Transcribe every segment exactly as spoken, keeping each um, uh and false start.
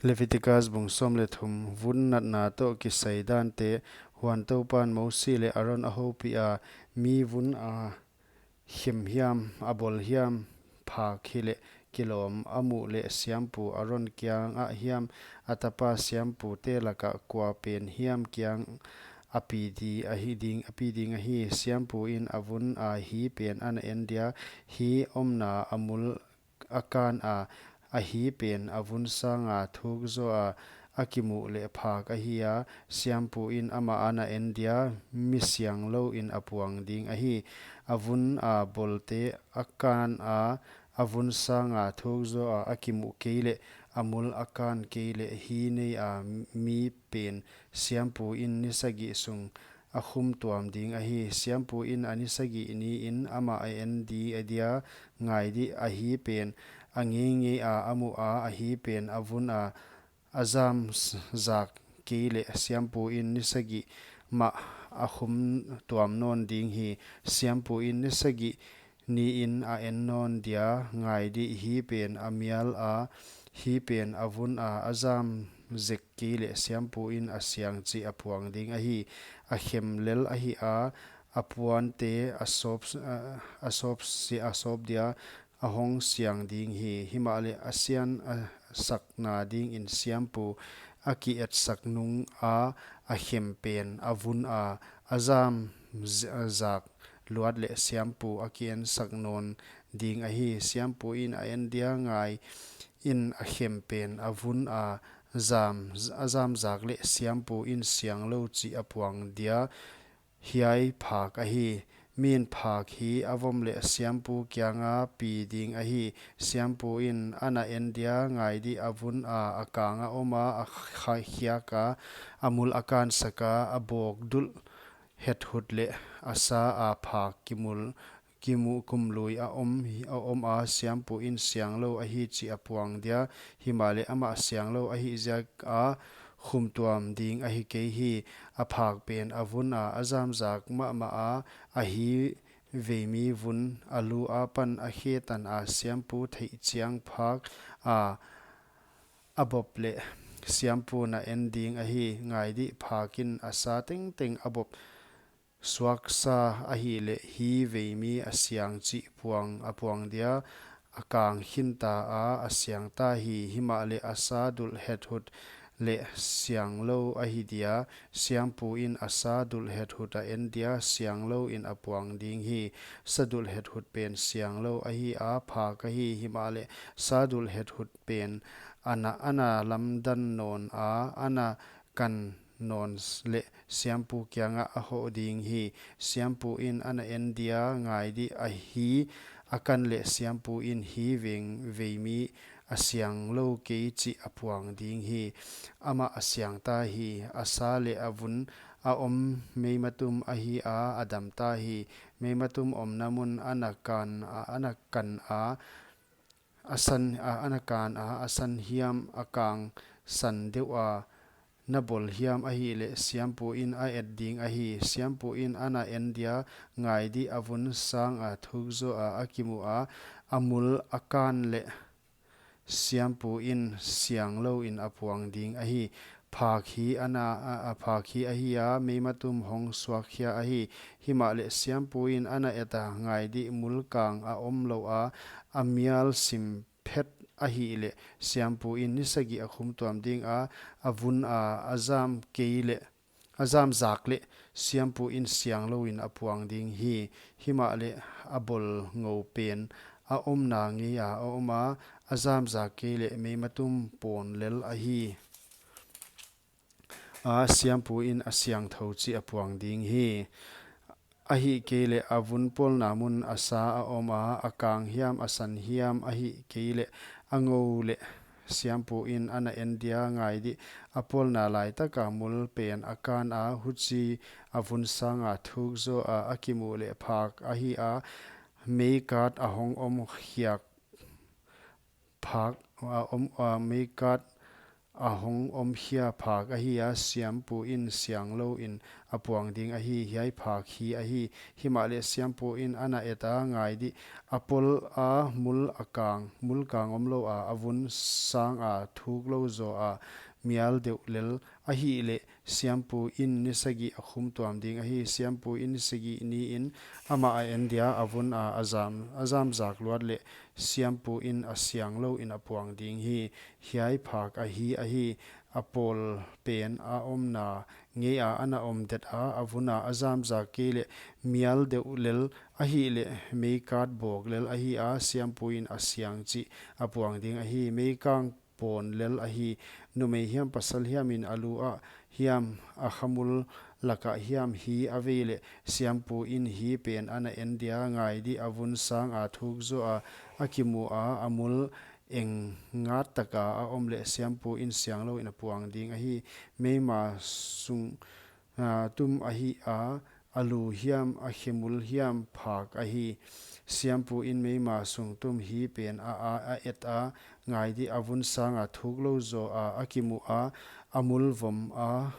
Leviticus bung sawm leh thum. Vun natna toh kisai dante. Huan Toupan Mosi leh Aron a houpih a, mi vun a khem hiam, a bawl hiam, phak hileh kilawm a muh leh siampu Aron kiangah hiam, a tapa siampute lakah kua pen hiam kiang a pi di ahi ding, a pi ding ahi. Siampu in a vun a hi pen ana en dia, hi omna a mul a kan a, a hi pen a vun sanga thuk zaw a, a kimuh leh phak ahi a, siampu in amah ana en dia, mi sianglou in a puang ding ahi. A vun a bawlte a kan a, a vun sanga thuk zaw a, a kimuh kei leh, a mul a kan kei leh, hi nei a mi pen siampu in ni sagih sung a khum tuam ding ahi. Siampu in a ni sagih ni in amah a en di a dia, ngai di, a hi pen a ngeingei a, a muh a, a hi pen a vun a, a zam s-, zak kei leh siampu in ni sagih mah a khum tuam nawn ding hi. Siampu in ni sagih ni in a en nawn dia, ngai di, hi pen a mial a, hi pen a vun a, a zam zek kei leh siampu in a siang chih a puang ding ahi. A khem lel ahi a, a puante a sawp, a, a sawp si, a sawp dia, a hong siang ding hi. Himahleh a sian a sakna ding in siampu a ki etsak nung a, a khem pen a vun a, a zam z-, a zak luat leh siampu a ki ensak nawn ding ahi. Siampu in a en dia, ngai in a khem pen a vun a, zam, a zam zak leh siampu in sianglou chih a puang dia, hiai phak ahi. Min phak hi a vom leh siampu kianga pi ding ahi. Siampu in ana en dia, ngai di, a vun a, a kang a om a, a kha-, khiak a, a mul a kansak a, a bawk dulh hethut leh a sa a phak kimul, kimu kumlui a om hi, a om a, siampu in sianglou ahi chih a puang dia, himahleh amah sianglou ahih ziak a khum tuam ding ahi kei hi. A phak pen a vun a, a zam zak mahmah a, a hi veimi vun a lu apan a khe tan a, siampu theih chiang phak a, a bop leh siampu in a en ding ahi. Ngai di, phak in a sa tengteng a bop suaksa ahihleh hi veimi a siang chih puang, a puang dia, a kang khin ta a, a siang ta hi. Himahleh a sa dulh hethut leh sianglou ahi dia. Siampu in a sa dulh hethut a en dia, sianglou in a puang ding hi. Sa dulh hethut pen sianglou ahi a, phak ahi. Himahleh sa dulh hethut pen ana, ana lamdan nawn a, ana kan nawn s-, leh siampu kiangah a hoh ding hi. Siampu in ana en dia, ngai di, a hi a kan leh siampu in hi veng veimi a sianglou kei chih a puang ding hi. Amah a siang ta hi. A sa leh a vun a om meimatum ahi a, a dam ta hi. Meimatum omna mun ana kan a, ana kan a, a san, a, ana kan a, a san hiam a kang san deuh a na bawl hiam ahihleh siampu in a et ding ahi. Siampu in ana en dia, ngai di, a vun sang a thuk zaw a, a kimuh a, a mul a kan leh siampu in sianglou in a puang ding ahi. Phak hi ana, a, a phak hi ahi a, meimatum hong suakkhia ahi. Himahleh siampu in ana et a, ngai di, mul kang a om lou a, a mial sim phet ahihleh siampu in ni sagih a khum tuam ding a, a vun a, a zam kei leh, a zam zak leh siampu in sianglou in a puang ding hi. Himahleh a bawl ngou pen a omna ngei a, a om a, a zam zak kei leh meimatum pawn lel ahi a, siampu in a siangthou chih a puang ding hi. Ahihkeileh a vun pawlna mun a sa a om a, a kang hiam a san hiam ahihkeileh a ngou leh siampu in ana en dia, ngai di, a pawlna laitaka mul pen a kan a, huchi a vun sanga thuk zaw a, a kimuh leh phak ahi a, meikat a hong om khiak phak, a om, a meikat a hong om khia phak ahi a, siampu in siang lou in a puang ding ahi. Hiai phak hi ahi. Himahleh siampu in ana et a, ngai di, a pol a, mul a kang, mul kang om lou a, a vun sang a thuk lou zaw a, mial deuh lel ahihleh siampu in ni sagih a khum tuam ding ahi. Siampu in ni sagih ni in amah a en dia, a vun a, a zam, a zam zak luat leh siampu in a siang lou in a puang ding hi. Hiai phak ahi, ahi, a pol pen a omna ngei a ana om det a, a vun a, a zam zak kei leh mial deuh lel ahihleh meikat bawk lel ahi a, siampu in a siang chih a puang ding ahi. Meikang pawn lel ahi. Numei hiam pasal hiam in a lu ah hiam, a khamul lak ah hiam hi a vei leh siampu in hi pen ana en dia, ngai di, a vun sang a thuk zaw a, a kimu a, a mul eng ngat tak a a om leh siampu in siang lou in a puang ding ahi. Meima sung, ah, tum ahi a, a lu hiam, a khemul hiam phak ahi. Siampu in meima sung tum hi pen a, a, a et a, ngai di, a vun sang a thuk lou zaw a, a kimu a, a mul vom a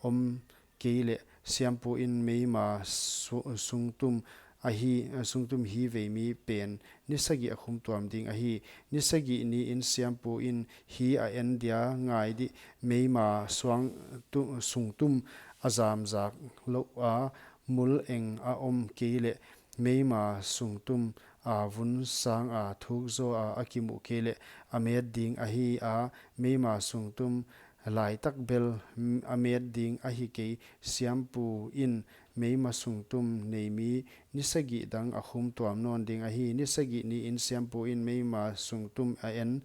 om kei leh siampu in meima su-, sung tum ahi, sung tum hi vei mi pen ni sagih a khum tuam ding ahi. Ni sagih ni in siampu in hi a en dia, ngai di, meima suang tu-, sung tum a zam zak lou a, mul eng a om kei leh meima sung tum a vun sang a thuk zaw a, a kimu kei leh a met ding ahi a, meima sung tum lai tak bel, mm, a met ding ahi kei. Siampu in meima sung tum nei mi ni sagih dang a khum tuam nawn ding ahi. Ni sagih ni in siampu in meima sung tum a en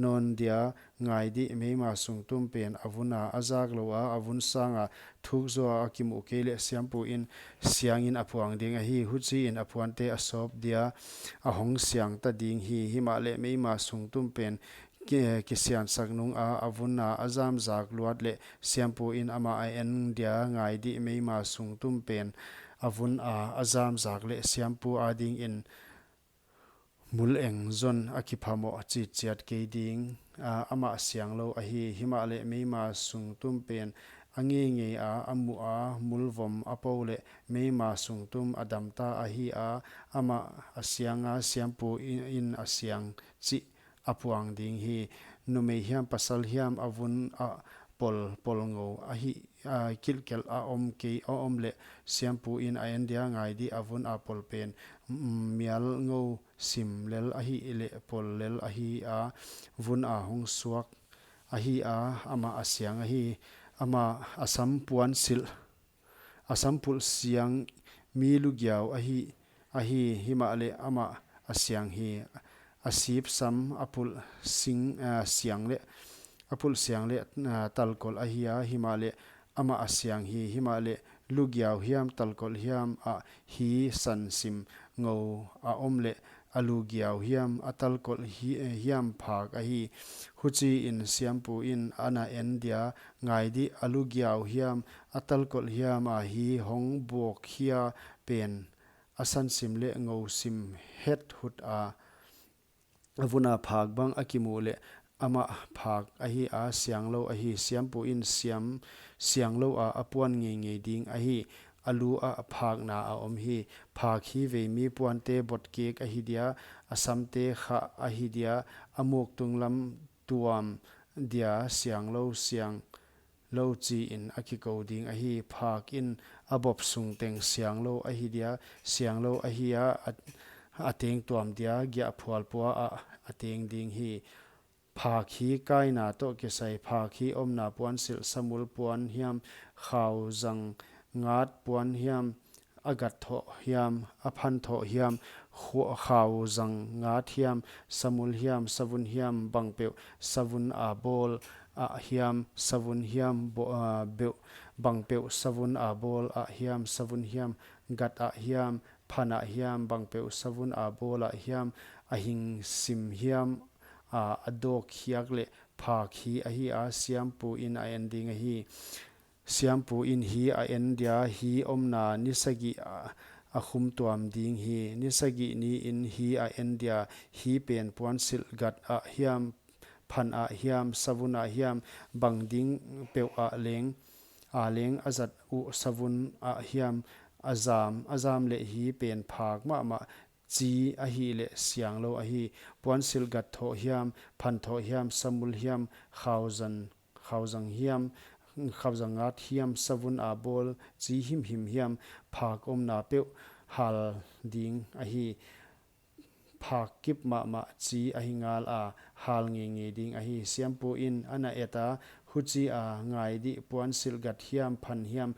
nawn dia, ngai di, meima sung tum pen a vun a, a zak lou a, a vun sang a thuk zaw a, a kimu kei leh siampu in siang in a puang ding ahi. Huchi in a puante a sawp dia, a hong siang ta ding hi. Himahleh meima sung tum pen ki-, kisiansak nung a, a vun a, a zam zak luat leh siampu in amah a en dia, ngai di, meima sung tum pen a vun a, a zam zak leh siampu a ding in mul eng zon a kiphamo chitchiat kei ding, a, amah siang lou ahi. Himahleh meima sung tum pen a ngeingei a, a mu a, mul vom a po leh meima sung tum a dam ta ahi a, amah a siang a, siampu in, in a siang chih a puang ding hi. Numei hiam pasal hiam a vun a pol, pol ngou ahi, a, kilhkelh a om kei, a om leh siampu in a en dia, ngai di, a vun a pol pen, mm, mial ngou sim lel ahihleh pol lel ahi a, vun a hong suak ahi a, amah a siang ahi. Amah a sam puan silh, a sam pulh siang mi lugiau ahi, ahi, himahleh amah a siang hi. A sip sam a pulh sing, a, siang leh, a pulh siang leh, a, talkolh ahi a, himahleh amah a siang hi. Himahleh lugiau hiam, talkolh hiam a hi san sim ngou a om leh a lugiau hiam, a talkolh hi-, hiam phak ahi. Huchi in siampu in ana en dia, ngai di, a lugiau hiam, a talkolh hiam a hi hong bawk khia pen a san sim leh ngou sim het hut a, a vun a phak bang a kimu leh amah phak ahi a, siang lou ahi. Siampu in siam, siang lou a, a puan ngeingei ding ahi. A lu ah phakna a om hi. Phak hi vei mi puante bot kek ahi dia, a samte khah ahi dia, a muk tunglam tuam dia, siang lou, siang lou chi in a kikou ding ahi. Phak in a bop sung teng siang lou ahi dia, siang lou ahi a, a, a teng tuam dia, giahphual pua ah a teng ding hi. Phak hi kaina toh kisai. Phak hi omna puan silh, samul puan hiam, khau zang ngat puan hiam, a gat thoh hiam, a phan thoh hiam, khu-, khau zang ngat hiam, samul hiam, savun hiam, bangpeuh savun a bawl ah hiam, savun hiam, bo-, a, beuh, bangpeuh savun a bawl ah hiam, savun hiam, gat ah hiam, phan ah hiam, bangpeuh savun a bawl ah hiam, a hing sim hiam, a, a dawk khiak leh phak hi ahi a, siampu in a en ding ahi. Siampu in hi a en dia, hi omna ni sagih a, a khum tuam ding hi. Ni sagih ni in hi a en dia, hi pen puan silh gat ah hiam, phan ah hiam, savun ah hiam, bang ding peuh ah leng, a leng a zat uh savun ah hiam a zam, a zam leh hi pen phak mahmah, chi ahihleh siang lou ahi. Puansilh gat thoh hiam, phan thoh hiam, samul hiam, khauzan, khauzang hiam, khauzang ngat hiam, savun a bawl chi himhim hiam, phak omna peuh hal ding ahi. Phak kip mahmah chi ahi ngal a, hal ngeingei ding ahi. Siampu in a na et a, huchi a ngai dih puansilh gat hiam, phan hiam,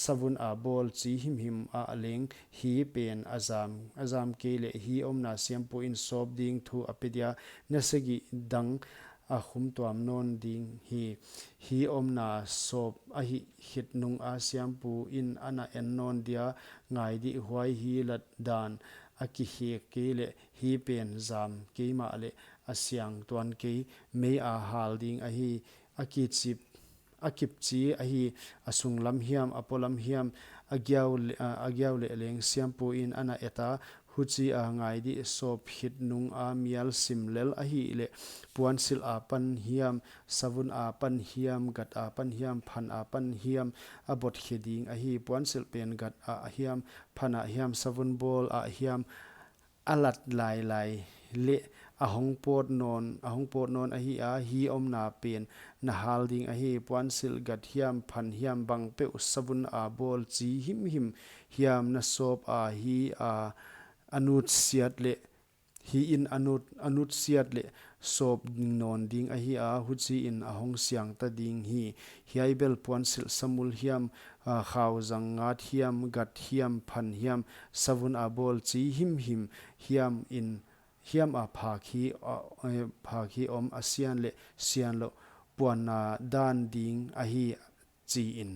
savun a bawl chi himhim ah leng hi pen a zam, a zam kei leh hi omna siampu in sawp ding thu a pe dia, nasagih dang a khum tuam nawn ding hi. Hi omna sawp ahih khit nung a siampu in a na en nawn dia, ngai dih, huai hi lat dan a kikhek kei leh hi pen zam kei mahleh a siang tuan kei, mei a hal ding ahi. A kicip, a kip chi ahi, a sunglam hiam, a polam hiam, a giau le, a, a giau leh leng siampu in a na et a, huchi a ngai dih sawp khit nung a mial sim lel ahihleh, puansilh a pan hiam, savun a pan hiam, gat a pan hiam, phan a pan hiam, a bot khe ding ahi. Puansilh pen gat ah hiam, phan ah hiam, savun bawl ah hiam, a lat lailai leh a hong pawt nawn, a hong pawt nawn ahi a, hi omna pen na hal ding ahi. Puansilh gat hiam, phan hiam, bang peuh savun a bawl chi himhim hiam na sawp a, hi a, a nutsiat leh, hi in a nut, a nutsiat leh sawp nawn ding ahi a, huchi in a hong siang ta ding hi. Hiai bel puansilh samul hiam, a, khauzang ngat hiam, gat hiam, phan hiam, savun a bawl chi himhim hiam in, hiam a phak hi, a, eh, phak hi om a sian leh sian lou puanna dan ding ahi, chi in.